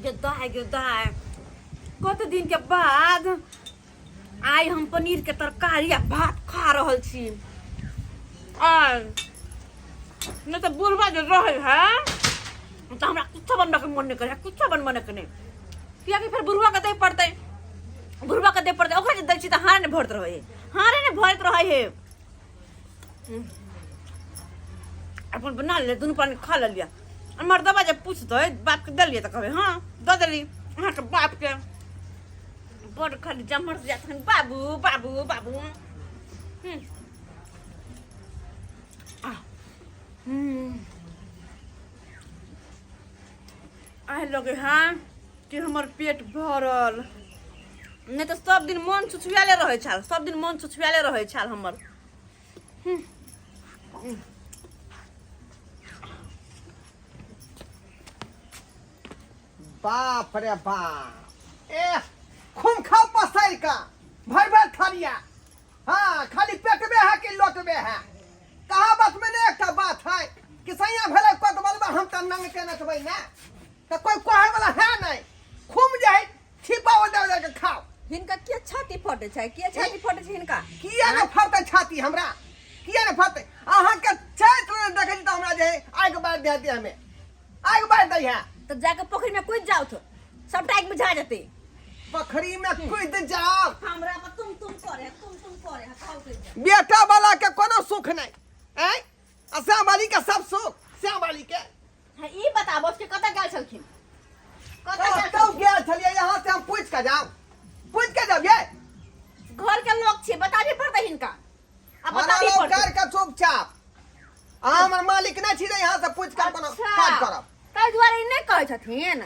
गे दाय, गे दाय, कत दिन के बाद आइ हम पनीर के तरकारी आ भात खा रहल छी। आ नहि तऽ बुढ़बा जे रहै है तऽ हमरा कुछो बनबऽ के मन नहि करै, कुछो बनबऽ नहि के नहि, कियाकि फेर बुढ़बा के दै पड़तै, बुढ़बा के दै पड़तै। ओकरा जे दै छी तऽ हारे नहि भरैत रहै है, हारे नहि भरैत रहै है। अपन बना ले, दुनू प्राणी खा लेलियै। मर्दबा जे पूछतै बापके देलियै तऽ कहबै हँ दऽ देली अहाँके बापके। बड़ खाली जमर से जात बाबू बाबू बाबू। आइ लगे हाँ कि हमर पेट भरल, नहि तऽ सब दिन मन छुछुआले रहै छल, सब दिन मन छुछुआले रहै छल हमर। बाप रे बाप, ए खूब खाओ पसारि का भर भर थालिया। हाँ, खाली पेटबे है कि लोटबे है? कहावत में ने एकटा बात है कि सैया भेलै कत बलबा हम तऽ नंग के नचबै ने, तऽ कोई कहे वाला है नहीं। खूब जे है छिपा ओदा ओदा के खाओ। हिनका किया छाती फटे छै? किया छाती फटे छै हिनका? किया ने फटै छाती हमरा? किया ने फटै? अहाँ के चैत ने देखै छी तऽ हमरा जे है आगि बारि दे देह में, आगि बारि दै है। तऽ जाके पोखरि में कूदि जाउ तो सबटा आगि बुझा जेतै। पोखरि में कूदि जाउ। हमरा पर तुम तुम करे, तुम तुम करे, खाउ कूदि जाउ। बेटा वाला के कोनो सुख नहीं, ऐं? आ श्याम वाली के सब सुख, श्याम वाली के। हाँ, ई बताबो कि कतऽ गेल छलखिन? कतऽ गेल कतऽ छलखिन? गेल छलियै? यहाँ से हम पूछि के जाउ, पूछि के जाउ ये। घर के लोग छियै, बताबे पड़तै हिनका। आ खाना बताबे लोग पड़तै। कर के चुपचाप। अहाँ हमर मालिक नहि छी जे यहाँ से पूछि के कोनो काज करब। ताहि दुआरे ई नहि कहै छथिन।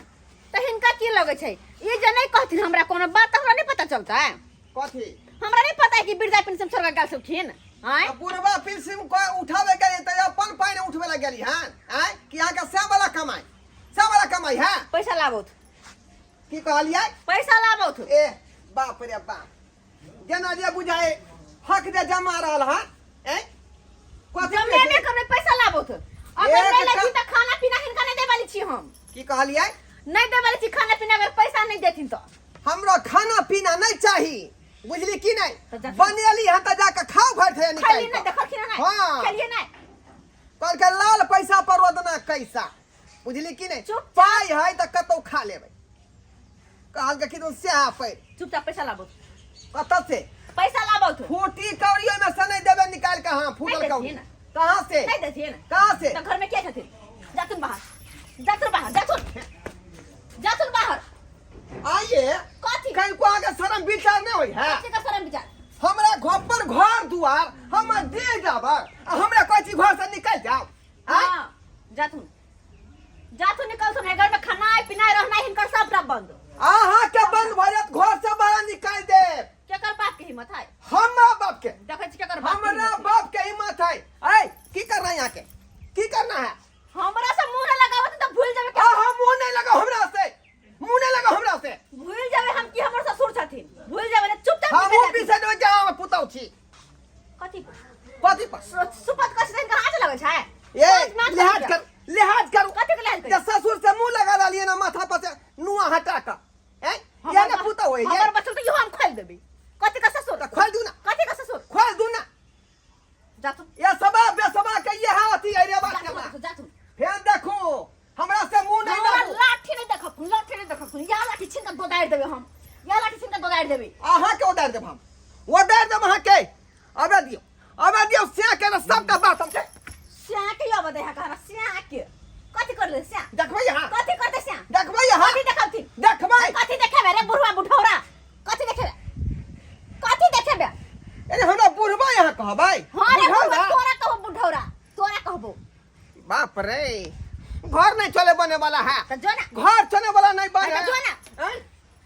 तऽ हिनका की लगै छै? ई जे नहि कहथिन हमरा कोनो बात तऽ हमरा नहि पता चलतै। कथी? हमरा नहि पता है कि वृद्धा पेंशन छोड़ के गेल छलखिन। आँय? आ बुढ़वा पेंशन को उठावे गेली तऽ अपन पाइ ने उठबै लए गेली हन? आँय? कि अहाँके सएह वाला कमाइ, सएह वाला कमाइ है? पैसा लाबौथ। की कहलियै? पैसा लाबौथ। ए बाप रे बाप, जेना जे बुझाइ हक जे जमा रहल हन, ऐं? कथी जमेबे बुझै? करबै, पैसा लाबौथ। अगर एक नहि लेथिन तऽ खाना पीना हिनका नहि देवाली छी हम। की कहलियै? नहि देवाली छी खाना पीना अगर पैसा नहि देथिन तऽ। हमरो खाना पीना नहीं चाही, बुझली की नहीं? तऽ जा- बनेली हन तऽ जाके खाओ भरि थैया निकालि खैली नहि कऽ। देखलखिन नहि? हाँ। खेलिए नहि? कहलकै लाल पैसा पर रोदना कैसा, बुझली की नहीं? चुप। पाइ है तऽ कतौ खा लेबै। कहलकै कि तुम स्याह पैर। चुपचाप पैसा लाबो। कतऽ से? पैसा लाबो। फूटी कौड़ियो में से नहीं देबै निकाल के। हाँ, फूटल नहीं कौड़ी देथिन। कहाँ से? नहीं देथिन। कहाँ से? तऽ घर में के छथिन? जाथुन बाहर, जाथुन बाहर, जाथुन, जाथुन बाहर। आइए। कथी? कहीं को आगे शर्म विचार नहीं होई है? कथी का शर्म विचार? हमरा घर पर घर दुआर हमर दे जाबर आ हमरा कहै छी घर से निकल जाओ। आँय? हाँ, जाथुन, जाथुन, निकलथुन। घर में खाना पीना रहना हिनकर सबटा बंद। अहाँ के बंद भऽ जायत, घर से बाहर निकाल देब। केकर बाप के हिम्मत है? हमरा बाप के। देखै छी केकर बाप के हमरा हिम्मत है। बाप के हिम्मत है। ऐ की करना है यहाँ के? की करना है? हमरा से मुंह न लगावत त भूल जाबे। अहाँ मुंह नहीं लगाओ हमरा से, मुंह नहीं लगाओ हमरा से। भूल जाबे हम कि हमर ससुर छथिन, भूल जाबे ने। चुपचाप हमहूँ निकल जाथिन। पीछे नहीं जा, हम पुतौ छी। कथी? कथी पर? सुपत कथी छथिन? कहाँ से लगै छै? ए सोच माथ लिहाज करियौ। कर, लिहाज करू। कथी के लिहाज करू? जे ससुर से मुंह लगा रहलियै ना, माथा पर से नुआ हटा के। ए या ना पुतौ होय ये। हमर बच्चा त इहो हम खोल देबै। कथी का ससुर? त खोल दू ना। कथी का ससुर? खोल दू ना। जाथुन। ये सबा बेसबा के ये है अथी अरे बात जाथुन, के जाथुन, जाथुन। फेर देखो हमरा से मुंह नहीं हमरा लगू। लाठी नहीं देखब, लाठी नहीं देखब। या लाठी छीन के गोदारि देबै हम, या लाठी छीन के गोदारि देबै। अहाँ के उदार देब हम, उदार देब अहाँ के। अबे दियौ, अबे दियौ से के ने सबटा बात हम के। स्या के अबे दे हमरा स्या के। कथी करले स्या? देखबै अहाँ। कथी करते स्या? देखबै अहाँ। कथी देखबथिन? देखबै। कथी देखेबे रे बुढ़वा बुढ़ौरा? कथी देखेबे? कथी देखेबे? अरे हमरा बुढ़वा यहाँ कहबै? हाँ रे बुढ़ौरा? बुढ़वा, तोरा कहबो बुढ़ौरा, तोरा कहबो। बाप रे, घर नहीं चले बने वाला है। तो जो ना। घर चले वाला नहीं बने। अरे जो ना। हैं?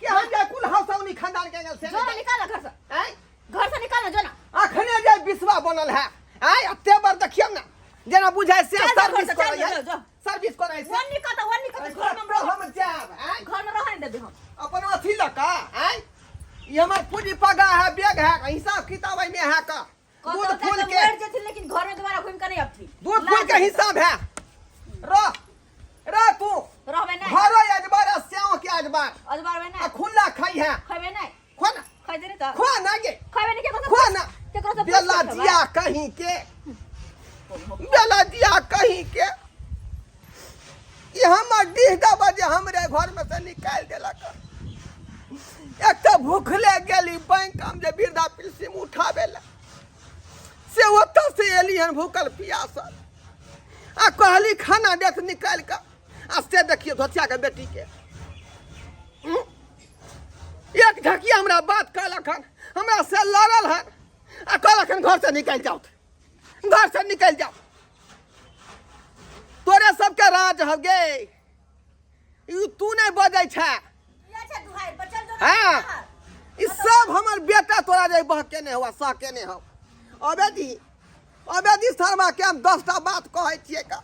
कि हम जाए कुल हौसौनी खानदान के अंगल से जो ना, निकाल घर से। हैं? घर से निकाल ना, जो ना। अखने जाए बिसवा बनल है। हैं? अते बार देखियौ ना, जेना बुझाय से चल जा घर सर्विस से, चल करै जा, है। जो, जो। सर्विस करै है। वन निकल तो, वन निकल तो, घर में तो हम जाएब, हैं? घर में रहने देबे हम। अपन अथी लऽ कऽ, हैं? ई हमर पूंजी पगा है, बैग है, हिसाब किताब एहिमे है का। कतौ दूध जाके फूल के। मरि जेथिन लेकिन घर में दोबारा घुमि के नहीं अबथिन। दूध फूल के हिसाब है। रह, रह तू। रहबे नहीं। घरो अजबारा स्याओ के अजबार। अजबार में आ ना। खुला खाई है। खैबे नहीं। खो ना। खैदे नहीं तो। खो ना गे। खैबे नहीं, केकरो से? खो ना। केकरो से? बेला जिया कहीं के, बेला जिया कहीं के, ई हमर डीह दबा जे हमरे घर में से निकालि देलक। एक तऽ भूखले गेली बैंक हम जे वृद्धा पेंशन उठाबे ला, से ओतऽ से एली हन भूखल पियासल आ कहली खाना देत निकालि कऽ, आ से देखियौ धोतिया के बेटी के। एक ढकिया हमरा बात कहलक हन, हमरा से लड़ल हन आ कहलक हन घर से निकलि जाउ, घर से निकलि जाउ। तोरे सबके राज हौ गे, ई तू नहि बजै छै। हाँ, ई सब हमर बेटा तोरा जे बहकेने हौ आ सहकेने हौ। अबे दी, अबे दी शर्मा के हम 10टा बात कहै छियै का।